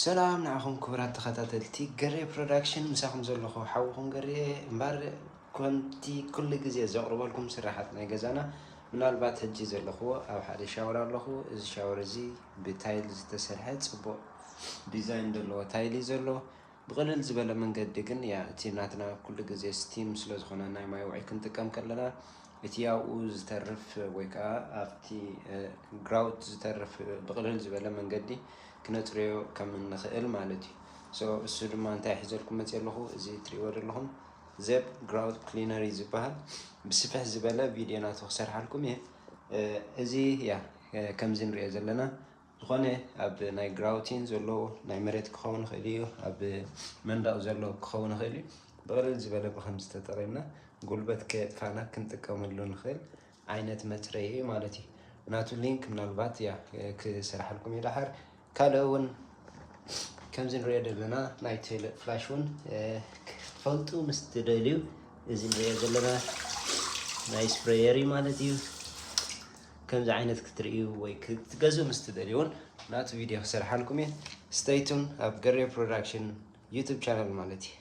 ሰላም ንዓኹም ክቡራት ተኸታተልቲ ገሬ ፕሮዳክሽን፣ ምሳኹም ዘለኹ ሓውኹም ገሬ። እምበር ከምቲ ኩሉ ግዜ ዘቕርበልኩም ስራሓት ናይ ገዛና፣ ምናልባት ሕጂ ዘለኹዎ ኣብ ሓደ ሻወር ኣለኹ። እዚ ሻወር እዚ ብታይል ዝተሰርሐ ጽቡቕ ዲዛይን ዘለዎ ታይል እዩ ዘሎ። ብቕልል ዝበለ መንገዲ ግን፣ ያ፣ እቲ ናትና ኩሉ ግዜ ስቲም ስለ ዝኾነ ናይ ማይ ውዒ ክንጥቀም ከለና፣ እቲ ኣብኡ ዝተርፍ ወይ ከዓ ኣብቲ ግራውት ዝተርፍ ብቕልል ዝበለ መንገዲ ክነፅርዮ ከም እንኽእል ማለት እዩ። እሱ ድማ እንታይ ሒዘልኩም መፅእ ኣለኹ? እዚ ትሪእዎ ዘለኹም ዘብ ግራውት ክሊነር እዩ ዝበሃል። ብስፍሕ ዝበለ ቪድዮ ናቱ ክሰርሓልኩም እየ። እዚ ያ ከምዚ ንሪኦ ዘለና ዝኾነ ኣብ ናይ ግራውቲን ዘሎ ናይ መሬት ክኸውን ይኽእል እዩ፣ ኣብ መንደቕ ዘሎ ክኸውን ይኽእል እዩ። ብቕልል ዝበለ ብኸምዚ ተጠቒምና ጉልበት ከየጥፋና ክንጥቀመሉ ንኽእል ዓይነት መፅረይ እዩ ማለት እዩ። ናቱ ሊንክ ምናልባት ያ ክሰርሓልኩም እዩ ደሓር። ካልእ እውን ከምዚ ንሪኦ ዘለና ናይ ቶይለት ፍላሽ እውን ክትፈልጡ ምስ ትደልዩ፣ እዚ ንሪኦ ዘለና ናይ ስፕሬየር እዩ ማለት እዩ። ከምዚ ዓይነት ክትርእዩ ወይ ክትገዝኡ ምስ ትደልዩ እውን ናቱ ቪድዮ ክሰርሓልኩም እየ። ስቴይ ቱን ኣብ ገሬ ፕሮዳክሽን ዩቱብ ቻነል ማለት እዩ።